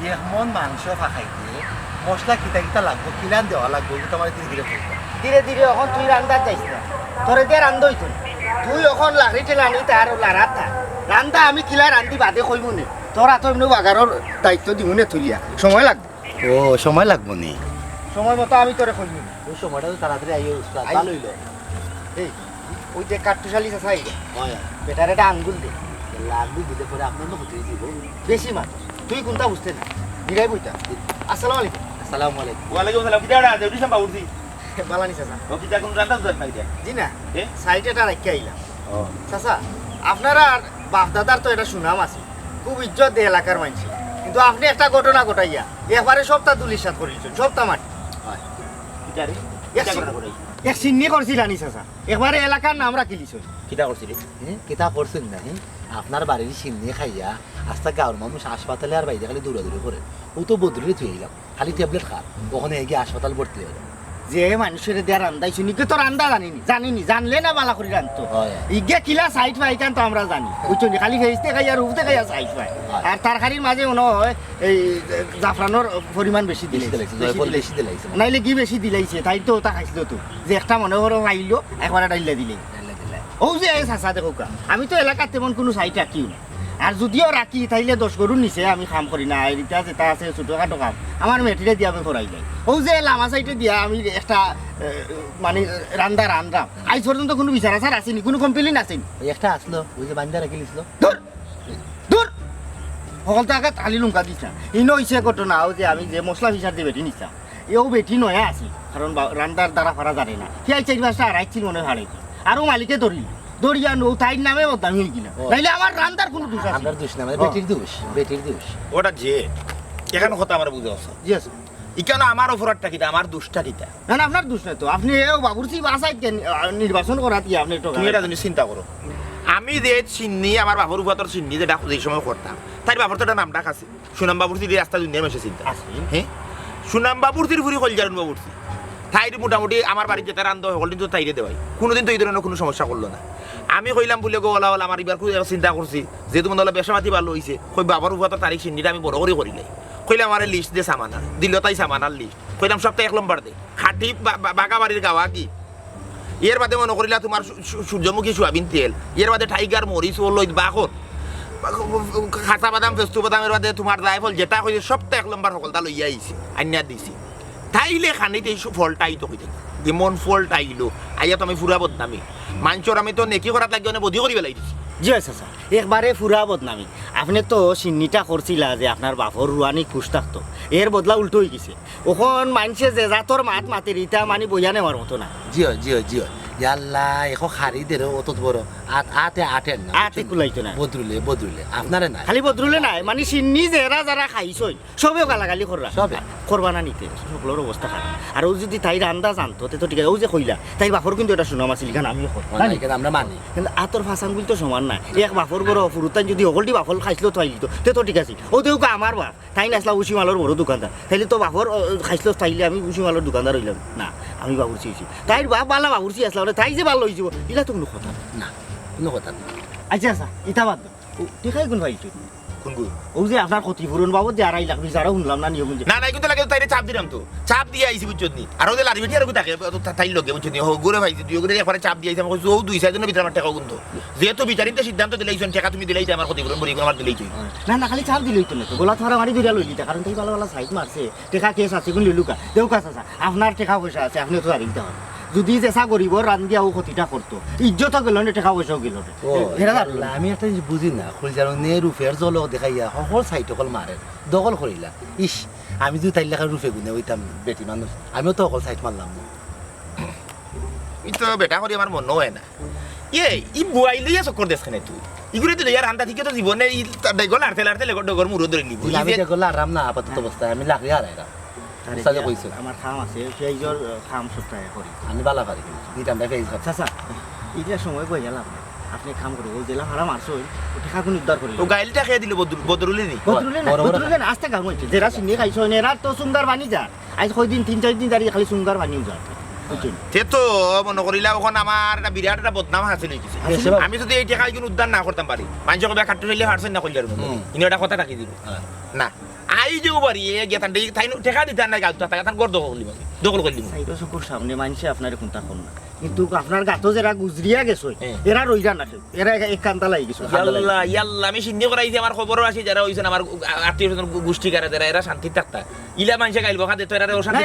এক মন মাংস ফাঁকাইতে মশলা কিতা কিতা লাগবো, কিলান দেওয়া লাগবো, ওগুলো তো আমার ধীরে ধীরে বলবো। ধীরে ধীরে, অখন তুই রান্দাত যাইস না, তোরে দিয়া রান্দা অইতো না। তুই অখন লাকড়ি ঠেলা আনি তার লারাত থাক। রান্দা আমি কিলা রান্দি বাদে কইমু নে, তোর আতো এমনে বাগারর দায়িত্ব দিমু নে তুলিয়া, সময় লাগবো। ও, সময় লাগবো নি? সময় মতো আমি তোরে কইমু নে। ওই সময়টা তো তাড়াতাড়ি আইও উস্তাদ, আই- ভালো অইলো। এই, ওই যে কাট্টুশালী চাচা আইবা। হয়, হয়। বেটার একটা আঙ্গুল দে। আল্লাহ, আঙ্গুল দিলে পরে আপনার মুখ উঠে দিব। বেশি মাত। তুই কোনটা বুঝতে না। নিরাই বইটা। আসসালামু আলাইকুম। আসসালামু আলাইকুম। ওয়ালাইকুম আসসালাম। কিতা ওটা আছে? ওটি সম্ভব উঠছি। বালানি চাচা। ও কিতা কোন রান্না দুধার না কিতা? জি না। এ? সাইডে এটা রাখিয়া আইলাম। ও। চাচা, আপনার আর বাপ দাদার তো একটা সুনাম আছে। খুব ইজ্জত দেয় এলাকার মানুষে। কিন্তু আপনি একটা ঘটনা ঘটাইয়া একবারে সবটা ধুলিস্যাৎ করিলছেন, সবটা মাটি। হয়। কিতা রে? এক কিতা সিন-, ঘটনা ঘটাইছি? এক সিন্নি করছিলানি চাচা। একবারে এলাকার নাম রাখিলিছইন। কিতা করছিলি? হে? কিতা করছইন না, হে? আপনার বাড়ির সিন্নি খাইয়া আস্তা গাঁওর মানুষ হাসপাতালে আর বাইরে খালি দৌড়াদৌড়ি করে। ও তো বদরুলে তুই আইলাম। খালি ট্যাবলেট খা। ওখানে এগিয়ে হাসপাতাল ভর্তি হয়ে যাও। যে মানুষের দিয়া রান্দাইছইন, ইগে তো রান্দা জানিনি, জানিনি, জানলে না বালা করি রানতো। হয়। ইগে কিলা সাইড পায় ইখান তো আমরা জানি। বুঝছো নি? খালি ফেইস দেখাই আর উফ দেখাই আর সাইড পায়। হয়। আর তরকারির মাঝে মনে হয় এই জাফরানোর পরিমাণ বেশি বেশি দিলাইছে, দিলাইছে, বেশি জয়ফল দিলাইছে। বেশি দিলাইছে। নাইলে কি বেশি দিলাইছে? তাই তো ওটা খাইছিল তো। যে একটা মনে করো পাইলো, একবার ডাইল্লা দিলে। ডাইল্লা দিলে। ও যে এই চাচা দেখো কা, আমি তো এলাকার তেমন কোনো সাইড রাখিও না। আর যদিও রাখি, তাইলে দশ গরুর নিচে আমি কাম করি না। এই রিতা যেটা আছে ছোটোখাটো কাম, আমার মেয়েটিরে দিয়া আমি করাই যাই। ও যে লামা সাইডে দিয়া আমি একটা, এ, মানে, রান্দা রান্দা। আইজ পর্যন্ত কোনো বিচার আচার আসেনি, কোনো কমপ্লেন আসেনি। ওই একটা আসলো, ওই যে বান্দা রাখি লিসলো। দূর! দূর! হকল তো আগে তালি লুঙ্কা দিস না। ইনো হইছে ঘটনা, ও যে আমি যে মশলা ফিসার দিয়ে বেটি নিতাম, এও বেটি নয়া আছি, কারণ বা-, রান্দার দ্বারা ফারা জানে না। কি আই চারি পাঁচটা আর আইছিল মনে হয় হারাইতে। আরও মালিকে ধরিল, ধরিয়া নৌ তাইর নামে বদনামি হয়ে গেল। ও। নাইলে আমার রান্দার কোনো দোষ আছে? আমার দোষ না, মানে ও। বেটির দোষ, বেটির দোষ। ওটা যে, এখানে কথা আমার বুঝে আছে। জি আছে। ইখানো আমার অপরাধটা কিতা, আমার দোষটা কিতা? না, না, আপনার দোষ নাই তো। আপনি এও বাবুর্চি বাসায় কেন, আহ, নির্বাচন করাত গিয়া আপনি একটু তুমি এটা জিনিস চিন্তা করো। আমি যে চিন্নি, আমার বাপর উপাতর চিন্নি, যেটা যে সময় করতাম, তাইর বাপর তো একটা নাম ডাক আছে। সুনাম বাবুর্চি দিয়ে রাস্তা দুনিয়া মেশে চিন্তা। আছে। হ্যাঁ? সুনাম বাবুর্চির ফুরি কলজারুন বাবুর্চি। তাইর মোটামুটি আমার বাড়ির যেটা রান্ধ হয়, হকল দিন তো তাইরে দেওয়াই। কোনোদিন তো এই ধরনের কোনো সমস্যা করলো না। আমি কইলাম বুলে গো, ওলা, ওলা, আমার এবার খুব চিন্তা করছি, যেহেতু মনে হলো ব্যবসা পাতি ভালো হইছে, কই বাবার উপর তো তারিখ সিন্নিটা আমি বড় করে করি নাই। কইলাম, "আমারে লিস্ট দে সামানার।" দিল তাই সামানার লিস্ট। কইলাম, "সপ্তাহে এক নম্বর দে।" খাটি বা-, বা-, বাগাবাড়ির গাওয়া কি? এর বাদে মনে করিলা তোমার সু-, সু-, সূর্যমুখী সোয়াবিন তেল, এর বাদে টাইগার মরিচ, ও লইত বাকর, কাঁচা বাদাম, পেস্তু বাদাম, এর বাদে তোমার জায়ফল, যেটা কইছে সপ্তাহে এক নম্বর হকলতা লইয়া আইছে, আইনা দিছি। তাইলে খানিতে এই সু-, ফলটা আইতো কইতে। যেমন ফলটা আইলো, আইয়া তো আমি পুরা বদনামি। মানষর আমি তো নেকি করাত লাগি অনেক বদি করি বেলাই দিছি। জি হয় চাচা, একবারে পুরা বদনামি। আপনি তো সিন্নিটা করছিলা যে আপনার বাপর রুয়ানি খুশ থাকতো, এর বদলা উল্টো হয়ে গেছে। অখন মানষে যে জাতর মাত মাতের, ইটা মানি বইয়া নেওয়ার মতো না। জি হয়, জি হয়, জি হয়। ইয়াল্লা, এখন খারি দের অত বড় আত-, আতে আটের না, আতে বুঝছেন? কুলাইতো না। বদরুলে, বদরুলে, আপনারে না। খালি বদরুলে নাই, মানি সিন্নি যেরা যারা খাইছইন, সবেও গালাগালি কররা। সবে। করবা না নিতে, সকলর অবস্থা খারাপ। আর ও যদি তাই রান্দা জানতো, তে তো ঠিক আছে। ও যে কইলা, তাই বাপর কিন্তু এটা সুনাম আছিল, ইখান আমিও করতাম। না, না, এখানে আমরা মানি। কিন্তু আতর ফাঁস আঙ্গুল তো সমান না। এক বাপর বড় ফুরুতাই যদি হকলটি বাপর খাইছিল তো আইলি তো, তে তো ঠিক আছে। ও তো আমার বাপ। তাই না আসলা উসি মালর বড় দোকানদার, তাইলে তো বাপর, ও, খাইছলস তাইলে আমি উসি মালর দোকানদার হইলাম না, আমি বাবুর্চি হইছি। তাইর বাপ বালা বাবুর্চি আসলা, ওরে তাই যে ভালো হইছে, ইলা তো কোনো কথা না। না, কোনো কথা না। আচ্ছা, আচ্ছা, ইটা বাদ দেও। ও, টেকাই কোন পাইছো? কোন গো? ও যে আপনার ক্ষতিপূরণ বাবদ যে আড়াই লাখ বিচারও শুনলাম না নিয়ম যে। না, না, কিন্তু লাগে তাইরে চাপ দিলাম তো। চাপ দিয়ে আইছি, বুঝছো নি? আর ওদের লারি বেটি আর ওকে থাকে, ও তো তা-, তাইর লগে, বুঝছো নি? ও ঘুরে পাইছি, তুই ওগুলো একবারে চাপ দিয়ে আইছি, আমি কইছি, "ও দুই চার দিনের ভিতরে আমার টেকা কিন্তু।" যেহেতু বিচারিতে সিদ্ধান্ত দিলাইছইন, টেকা তুমি দিলাইতে আমার ক্ষতিপূরণ ভরি আমার দিলাইতে হইব। না, না, খালি চাপ দিলেই তো না তো। গলা তো হারামারি ধরিয়া লই দিতা, কারণ তাই ভালা ভালা সাইট মারছে। টেকা কেস আছে, কোন লইলুকা? দেউকা চাচা, আপনার টেকা পয়সা আছে, আপনি তো জানি দিতে হবে। যদি যেসা গরিবর রান্দিয়া ও ক্ষতিটা করতো, ইজ্জতও গেল না, টেকা পয়সাও গেল না। ও, এরা জানলো না। আমি একটা জিনিস বুঝি না, খুলজার নে রূপের ঝলক দেখাইয়া হকল সাইট হকল মারে, দখল করিলা। ইস, আমি যদি তাইর লেখা রূপে গুণে হইতাম বেটি মানুষ, আমিও তো হকল সাইট মারলাম না। ই তো বেটা করি আমার মনে হয় না। ইয়ে, ই বুয়াই লইয়া চক্কর দেশ কেনে তুই? ইগুরে তো লইয়া রান্দা থেকে তো জীবনে ই তার ডেগো লাড়তে লাড়তে লেগো ডগর মুড়ো ধরে নিব। ই আমি যে ডেগো লাড়াম না আপাতত অবস্থায়, আমি লাকড়ি হারাইলাম। আরে উস্তাদে ইয়া, কইছে। আমার কাম আছে, ফেইজর, আহ, কাম সপ্তাহে করি। আমি বালা পারি কিন্তু, দুইটা আমরা ফেইজ খাচ্ছি। চাচা, ইটা সময় বই গেলাম। আপনি কাম করো, ও জেলা ভাড়া মারছো, ও টেকা কোন উদ্ধার করি। ও গাইলটা খেয়ে দিল বদরুল-, বদরুলে নি। বদরুলে না, বড় বড় বদরুলে না, আস্তে গাঙ হইছে। যেরা সিন্নি খাইছো, এরা তো সুঙ্গার বানি যা। আজ কয়দিন, তিন চার দিন ধরে খালি সুঙ্গার বানিও যায়। বুঝছেন? তে তো মনে করিলা, ওখান আমার একটা বিরাট একটা বদনাম হাসিল হয়ে গেছে। হাসিল? আমি যদি এই টেকা এগুলো উদ্ধার না করতাম পারি, মানুষ কবে কাটতে চাইলে পারছেন না করলে আর মনে হয়। হুম। ইনি একটা কথা রাখি দিব। হ্যাঁ। না। আই যে ও বাড়ি, এ গিয়া তান ডেই-, তাই নো-, টেকা দিতে আর নাই, গাঁও তাই তান ঘর দখল করলি মানে। দখল করলি মানে। সাইডো চকুর সামনে মানষে আপনারে কোনটা কর না। কিন্তু আপনার গাতো যেরা গুজরিয়া গেছে, হ্যাঁ। এরা রইরা না কেউ। এরা এক, এক কান্দা লাগি গেছে। ইয়াল্লা, ইয়াল্লা, আমি সিন্নি করাইছি, আমার খবরও আছে, যারা হইছেন আমার আ-, আত্মীয় স্বজন গো-, গোষ্ঠী কারা, যারা এরা শান্তি থাকতা। ইলা মানষে গাইল বকা দে, তো এরা শান্তি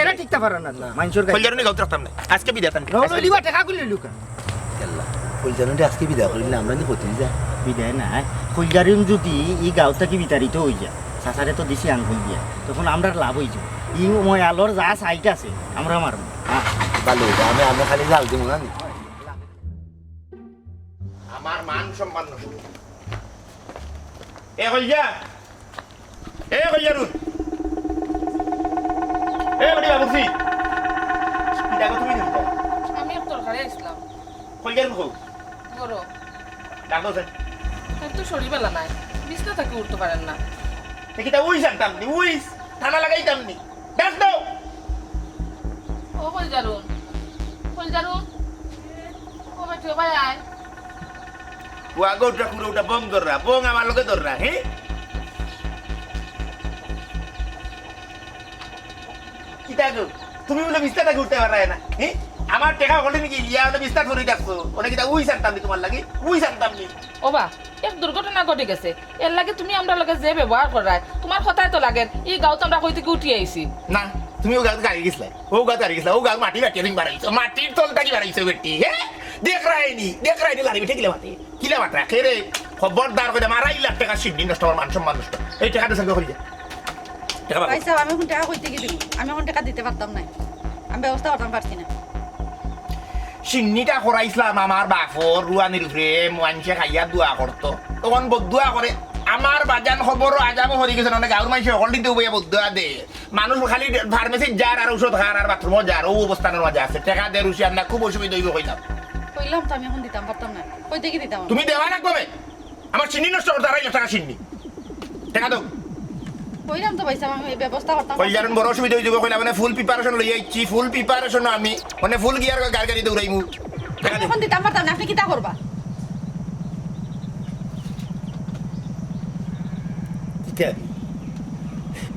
কইলে নাই। নি গাউত রাখতাম না। আজকে বিদায় তান। রও, আজকে লইবা, টেকা গুলি লইলুকা। ইয়াল্লা। কইলজারুনরে আজকে বিদায় করিলে আমরা নি কতি যা? বিদায় নায়। কইলজারুন যুদি ই গাঁও থাকি বিতাড়িত অইযায়, চাচারে তো দিছি আঙ্গুল দিয়া, তখন আমরার লাভ অইযিবো। ই ময়ালর যা সাইট আছে, আমরা মারমু। আ, ভালো অইবো, আমি, আমি খালি জাল দিমু না নি? আমার মান সম্মান নষ্ট। এ কইলজা, এ কইলজারুন, এ বেটি বাবুর্চি, ইটা কো তুমি দিবা? আমি এক দরকারে আইছলাম। কইলজারুন কো? ঘরো। ডাক দেও। তার তো শরীর ভালা নায়, বিছনা থাকি উঠতো পারের না। এ কিতা উইছ আনতাম নি, উইছ? ঠান্ডা লাগাইতাম নি? ডাক দেও। ও কইলজারুন, কইলজারুন, ও বেটি, ও ভাই আয়। ও আগো উঠা, কুড়ো উঠা, বং ধররা, বং আমার লগে ধররা, হে? কিতা গো? তুমি বুলে বিছনা থাকি উঠতে পাররায় না, হে? আমার টেকা হকলটি নিকি ইয়া, ওটা বিছনা ধরি ডাকছো, ওটা কিতা উইছ আনতাম নি তুমার লাগি? উইছ আনতাম নি? ও বা, এক দুর্ঘটনা ঘটি গেছে, এরলাগি তুমি আমরার লগে যে ব্যবহার কররায়, তুমার কথায় তো লাগের, ই গাঁওত আমরা কই থাকি উঠি আইছি। না, তুমি ও গাঁওত গাড়ি গেছলায়, ও গাঁওত গাড়ি গেছলায়, ও গাঁওর মাটি বাটিয়া তুমি বাড়াইছো, মাটির তল থাকি বাড়াইছো বেটি, হে? দেখরায় নি, দেখরায় নি, লাড়ি বেটি কিলা মাতে, কিলা মাতরা, কে রে? খবরদার কইলাম, আড়াই লাখ টেকার সিন্নি নষ্ট, আমার মান সম্মান নষ্ট। এই টেকা দে, সঙ্গে করি যা। টেকা পাবো। ভাই সাহেব, আমি অখন টেকা কই থাকি দিমু? আমি অখন টেকা দিতে পারতাম নায়, আমি ব্যবস্থা করতাম পারছি না। সিন্নিটা করাইছলাম আমার বাফর রুয়ানির উপরে, মানষে খাইয়া দোয়া করতো। তখন বদদোয়া করে, আমার বাজান খবরও আজাবও হরি গেছে, অনেক গাঁওর মানষে হকলটিতে উবাইয়া বদদোয়া দে। মানুষ খালি ফার্মেসিত যার আর ঔষধ খার আর বাথরুমও যার, ও অবস্থানর মাঝে আছে। টেকা দে রুশিয়ান না, খুব অসুবিধা অইবো কইলাম। কইলাম তো আমি অখন দিতাম পারতাম না, কই থাকি দিতাম আমি? তুমি দেওয়া লাগবো বে। আমার সিন্নি নষ্ট করতে আড়াই লাখ টেকা সিন্নি। টেকা দেও। কইলাম তো ভাই সাহেব, আমি এই ব্যবস্থা করতাম। কইলাম বড় অসুবিধা অইযিবো, কইলাম মানে ফুল প্রিপারেশন লইয়া আইছি, ফুল প্রিপারেশন আমি, মানে ফুল গিয়ার গাড়ি গাড়ি দৌড়াইমু। টেকা আমি দেও। অখন দিতাম পারতাম না, আপনি কিতা করবা? কিতা?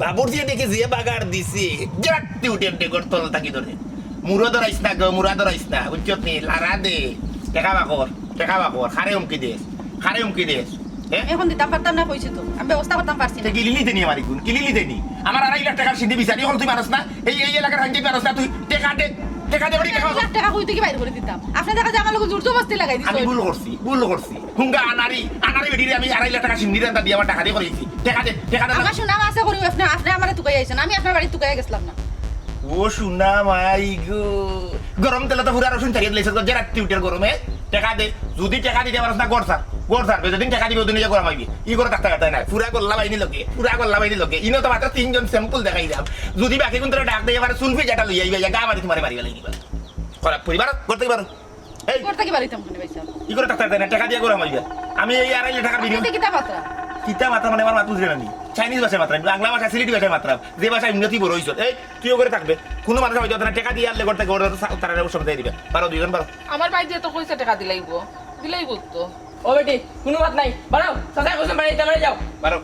বাবুর্চিয়ে দেখি যে বাগার দিছে, জাতি উঠে ডেগর তল থাকি ধরে। মুড়ো ধরাইস না গো, মুড়া ধরাইস না, বুঝছত নি? লারা দে, টেকা বাকর, টেকা বাকর, খারে হুমকি দেস, খারে হুমকি দেস। হে? আমি অখন দিতাম পারতাম না কইছি তো, আমি ব্যবস্থা করতাম পারছি না। তে গিলিলি দেনি আমার ইগুন, গিলিলি দেনি। আমার আড়াই লাখ টেকার সিন্নি বিচারি অখন তুই পারস না, এই, এই এলাকার হাইতে পারস না তুই, টেকা দে, টেকা দে, বেটি, টেকা বাকর। এক লাখ টেকা কই থাকি বাইর করি দিতাম? আপনি দেখা যায় আমার লগে জোর জবরদস্তি লাগাই দিছেন। আমি ভুল করছি, ভুল করছি। হুঙ্গা আনারি, আনারি বেটিরে আমি আড়াই লাখ টেকা সিন্নি রেন্দা দিয়া আমার টেকা দিয়া করাইছি। টেকা দে, টেকা দে। আমার সুনাম আছে করি আপনি, আপনি আমারে তুকাই আইছেন, আমি আপনার বাড়ি তুকাই গেছিলাম না। ও সুনাম আই গো, গরম তেলে তো পুরা রসুন ছাড়িয়ে দিলে, যে রাত্রি উঠে গরমে। টেকা দে, যদি টেকা দিতে পারস না, ঘর ছাড়, ঘর ছাড়। যেদিন টেকা দিবে, ওদিন নিজে গরম আইবে। ই করে থাকতে পারতে না, পুরা গল্লা বাইনি লগে, পুরা গল্লা বাইনি লগে। ইনো তো মাত্র তিনজন স্যাম্পল দেখাই দাম। যদি বাকি কোন তোরা ডাক দিয়ে পারে, চুলফি যেটা লইয়া আইবে, গা মারি তোমারে মারি বেলাই দিবা। খারাপ পরিবার, করতে পারো। এই। ঘর থাকি বারইতাম কেনে ভাই সাহেব? ই করে থাকতে পারতে না, টেকা দিয়া গরম আইবা। আমি এই আড়াই লাখ টেকার বিনিময়ে আপনি কিতা মাতরা? কিতা মাতরা মানে আমার মাত বুঝরে না নি? চাইনিজ ভাষায় মাতরা, বাংলা ভাষা, সিলেটি ভাষায় মাতরা। যে ভাষা উন্নতি বড় হইছে। এই, তুইও করে থাকবে। কোনো মানুষ হয়তো তারা টেকা দিয়ে আনলে ঘর থেকে ঘর তারা অবসর দিয়ে দিবে। বারো, দুইজন বারো। আমার ভাই দিয়ে তো কইছে টেকা দিলাইবো। দিলাইবো তো। ও বেটি, কোনো মাত নাই। বারো, চাচা কইছেন বাড়ি দিতে, বাড়ি যাও। বারো।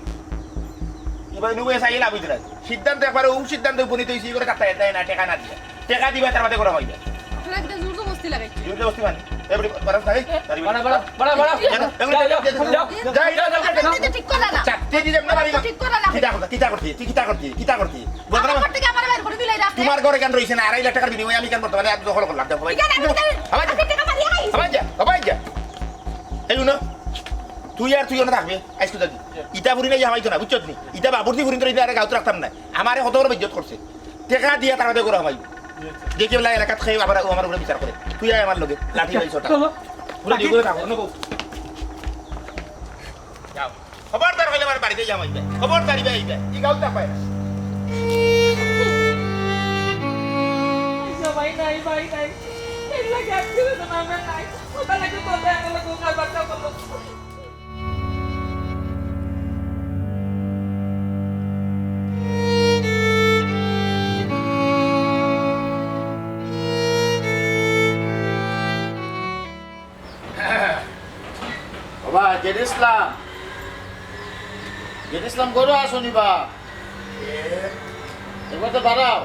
এবার নুয়ে সাইয়ে লাভ হইতে লাগে। সিদ্ধান্ত একবারে ও সিদ্ধান্তে উপনীত হইছি, ই করে থাকতে পারতে না, টেকা না দিয়ে। টেকা দিবা, তার বাদে করা হইবে। আপনারা একটা জোর জবরদস্তি লাগাইছে। জোর জবরদস্তি মানে? এ বেটি, বারো সাইয়ে, বারো, বারো, বারো, বারো। যাও, যাও, যাও, যাও, যাও, যাও, যাও, যাও। আপনি তো ঠিক করলেন না। চাকরি দিলে আমরা বাড়ি আপনি তো ঠিক করলেন না। কিতা করতে, কিতা করতে, তুই কিতা করতে, কিতা করতে? বদনাম। আমার ঘর থেকে আমার বাইর করে দিলাই রাখতে। তোমার ঘরে কেন রইছে না? আড়াই লাখ টাকার বিনিময়ে আমি কেন বর্তমানে এত দখল করলাম? দেখো ভাই। এখানে আমি তার, আমার আপনি টাকা মারিয়ে খাইছি। আবার যা, আবার যা। এই হুনো, তুই আর তুই ওনা থাকবে, আইসকু যাবি। ইটা পুরি না, ইয়া হয়তো না, বুঝছত নি? ইটা বাবুর্চি পুরি তো ইটা আরে গাউত রাখতাম না। আমারে কত বড় বেইজ্জত করছে। টেকা দিয়া তার বাদে গরু হামাই। দেখি বলে এলাকাত খেয়ে আবার ও আমার উপরে বিচার করে। তুই আয় আমার লগে, লাঠি লইছ ওটা। চলো। পুরো দিব না, অন্য কেউ। যাও। খবরদার হইলে আমার বাড়িতে যাওয়া হইবে। খবরদারি বে হইবে। ই গাউত পায় না। ভাই নাই, ভাই নাই। এর লাগে আর কেউ তো নামে নাই। ওটা লাগে বলতে আমার লোক কারবার করলো। বাবা, জেড ইসলাম। জেড ইসলাম, ঘরো আসো নি বা? এবার তো বাড়াও।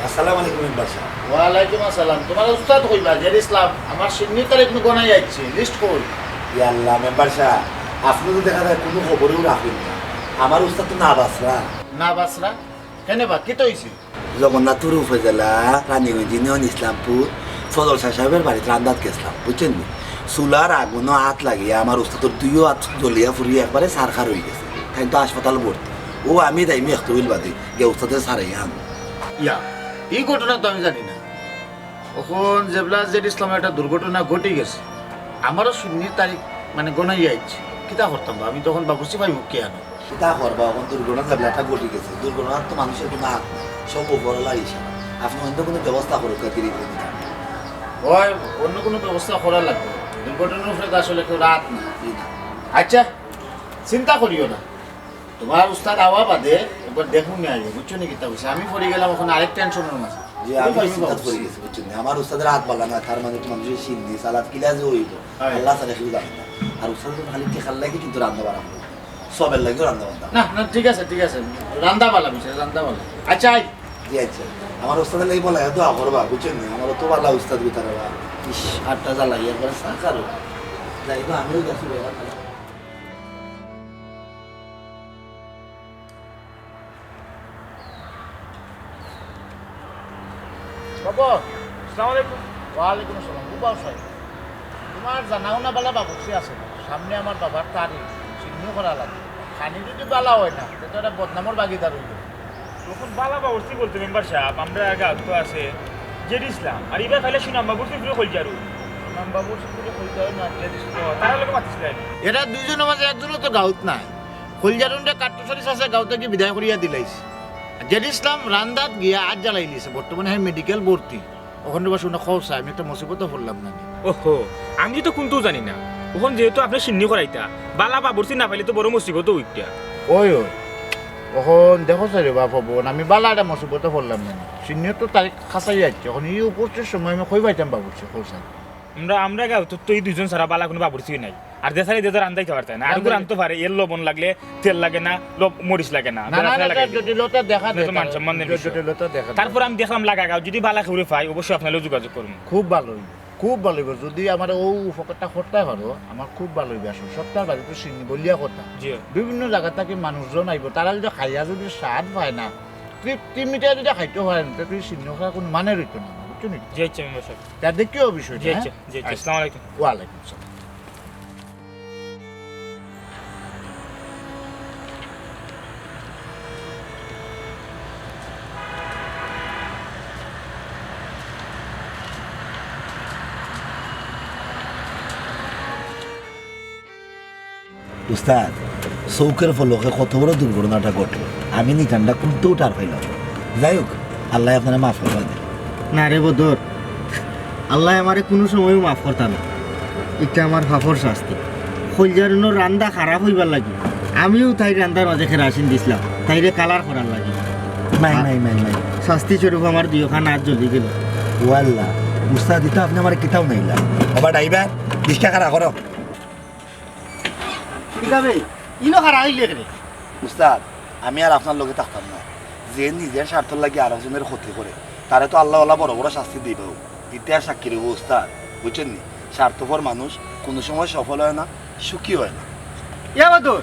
আসসালামু আলাইকুম মেম্বার সাব। ওয়ালাইকুম আসসালাম। তোমার উস্তাদ কইবা, জেড ইসলাম, আমার সিন্নি তারিখ নু গনাই আইছে, লিস্ট কই? ইয়া আল্লাহ, মেম্বার সাব, আপনি তো দেখা যায় কোনো খবরেও রাখেন না। আমার উস্তাদ তো না বাঁচরা। না বাঁচরা? কেনে বা, কিতা অইছে? জগন্নাথপুর উপজেলা, রানীগঞ্জ ইউনিয়ন, ইসলামপুর, ফজল শাহ সাহেবের বাড়িত রান্দাত গেছলাম, বুঝছইন নি? চুলার আগুনো আত লাগিয়া আমার উস্তাদর দুইও আত জ্বলিয়া পুড়িয়া একবারে ছারখার অইগেছে। তাইন তো হাসপাতাল ভর্তি। অউ আমি দাইমু এক তহবিল বাদে গিয়া উস্তাদরে ছাড়াইয়া আনমু। ইয়া, ই ঘটনা তো আমি জানি না। অখন যেবলা জেড ইসলামর একটা দুর্ঘটনা ঘটি গেছে, আমারও শূন্যর তারিখ মানে গনাইয়া আইছে। কিতা করতাম বা, আমি তখন বাবুর্চি পাইমু কে আনো? কিতা করবা, অখন দুর্ঘটনা যেবলা একটা ঘটি গেছে, দুর্ঘটনার তো মানুষের কুনু আত নাই, সব উপরওয়ালার ইশারা। আপনে অন্য কুনু ব্যবস্থা করউক্কা, গিরি গিরি। অয়, অন্য কুনু ব্যবস্থা করা লাগবো। দুর্ঘটনার উপরে তো আসলে কেউর আত নাই। জি না। আচ্ছা, চিন্তা করিও না, তুমার উস্তাদ আওয়া বাদে একবার দেখমু নে আইয়া, বুঝছো নি কিতা কইছি? আমি পড়ি গেলাম অখন আরেক টেনশনর মাঝে। জি, আমি চিন্তাত পড়ি গেছি, বুঝছো নি? আমার উস্তাদর আত ভালা না, তার মানে তো মানুষের সিন্নি, সালাদ কিলা যে অইবো, হয়। আল্লাহ ছাড়া কেউ জানে না। আর উস্তাদ তো খালি টেকার লাগি কিন্তু রান্দা বাড়া করে। সবের লাগিও রান্দা বান্দা। না, না, ঠিক আছে, ঠিক আছে। রান্দা বালা বিষয়, রান্দা বালা। আচ্ছা, আই। জি, আচ্ছা। আমার উস্তাদর লাগি বলা, দোয়া করবা, বুঝছো নি? আমার তো ভালা উস্তাদ গুতারে বা। ইস, আটটা জ্বালাই, একবারে চা খারো। যাই বা, আমিও গেছি বাবা। বাবা, আসসালামু আলাইকুম। ওয়ালাইকুম আসসালাম। বাবা সাহেব, তুমার জানা উনা বালা বাবুর্চি আছে না? সামনে আমার বাবার তারিখ, চিহ্ন করা লাগে। খানি যদি বালা অয় না, তে তো একটা বদনামর ভাগিদার অইবো। অখন বালা বাবুর্চি বলতে মেম্বার সাহেব, আমরার গাউত তো আছে জেড ইসলাম, আর ইবা পাইলে সুনাম বাবুর্চি পুরো খোলজারু। সুনাম বাবুর্চি পুরো খোলজারু না, জেড ইসলাম। তারা লোকে মাতিস নাই। এরা দুইজনর মাঝে একজনও তো গাউত নাই। খোলজারুনরে কাট্টুশালী চাচা গাউ থাকি বিদায় করিয়া দিলাইছে। আর জেড ইসলাম রান্দাত গিয়া আত জ্বালাইলিছে, বর্তমানে হে মেডিকেল ভর্তি। অখন রে বা হুনো, কও চাই, আমি একটা মুসিবতো পড়লাম না নি? ওহো, আমি তো কুন্তাউ জানি না। অখন যেহেতু আপনে সিন্নি করাইতা, বালা বাবুর্চি না পাইলে তো বড় মুসিবতো অইতা। ওই, ওই, অখন দেখো চাই রে বা পবন, আমি বালা একটা মুসিবতো পড়লাম না নি? সিন্নিও তো তারিখ কাছাই আইছে, অখন ই উপস্থিত সময় আমি কই পাইতাম বাবুর্চি, কও চাই? আমরা, আমরা গাউত তো ই দুইজন ছাড়া বালা কুনু বাবুর্চি নাই। আর যে ছাড়া যে তো রান্দাইতে পারতা না। আর রান্দাইতে রানতো পারে, এর লবণ লাগলে তেল লাগে না, লব-, মরিচ লাগে না, না, না, বেড়া না, লাগে। জটিলতা দেখা না, দেয়, তো মান সম্মান নেই জটিলতা দেখা দেয়। তারপর আমি দেখলাম লাগা গাউত, যদি বালা কেউরে পাই, অবশ্যই আপনার লগে যোগাযোগ করমু। খুব ভালা অইবো, খুব ভালা অইবো। যদি আমারে অউ উপকারটা করতায় পারো, আমার খুব ভালা অইবো। আসলে সপ্তাহর বাদে তো সিন্নি বলিয়া কথা। জি। বিভিন্ন জাগা থাকি মানুষজন আইবো, তারা যদি খাইয়া যদি স্বাদ পায় না, তৃপ্তি মিটাইয়া যদি খাইতো পারে না, তে তুই সিন্নি খাওয়া কুনু মানে রইতো না, বুঝছো নি? জি, আচ্ছা, মেম্বার সাহেব। তা দেখিও বিষয়টা, জি, হ্যাঁ? আচ্ছা, জি, আচ্ছা। আচ্ছা। আসসালামু আলাইকুম। ওয়ালাইকুম আসসালাম। উস্তাদ, চউখর পলকে কত বড় দুর্ঘটনাটা ঘটলো, আমি নিতান্ডা কুন্তাউ টের পাইলাম না। যাই হোক, আল্লায় আপনারে মাফ করবা দে। না রে বদর, আল্লায় আমারে কুনু সময়ও মাফ করতা না। ইটা আমার পাপর শাস্তি। খোলজারুনর রান্দা খারাপ অইবার লাগি আমিউ তাইর রান্দার মাঝে কেরাসিন দিছলাম, তাইরে কালার করার লাগি। মাই, মাই, মাই, মাই। শাস্তি স্বরূপ আমার দুইওখান আত জ্বলি গেল। ও আল্লাহ, উস্তাদ, ইতা আপনে আমারে কিতাও নাইলা। ওবা ড্রাইভার, রিক্সা খাড়া করো। ঠিক আছে, ইনো খাড়া অইলে রে। উস্তাদ, আমি আর আপনার লগে থাকতাম না। যে নিজের স্বার্থর লাগি আরকজনের ক্ষতি করে, তারে তো আল্লাহ ওয়ালা বড় বড় শাস্তি দিবাউ। ইতিহাস সাক্ষী রইবো উস্তাদ, বুঝছইন নি? স্বার্থপর মানুষ কুনু সময় সফল অয় না, সুখী অয় না। ইয়া বদর,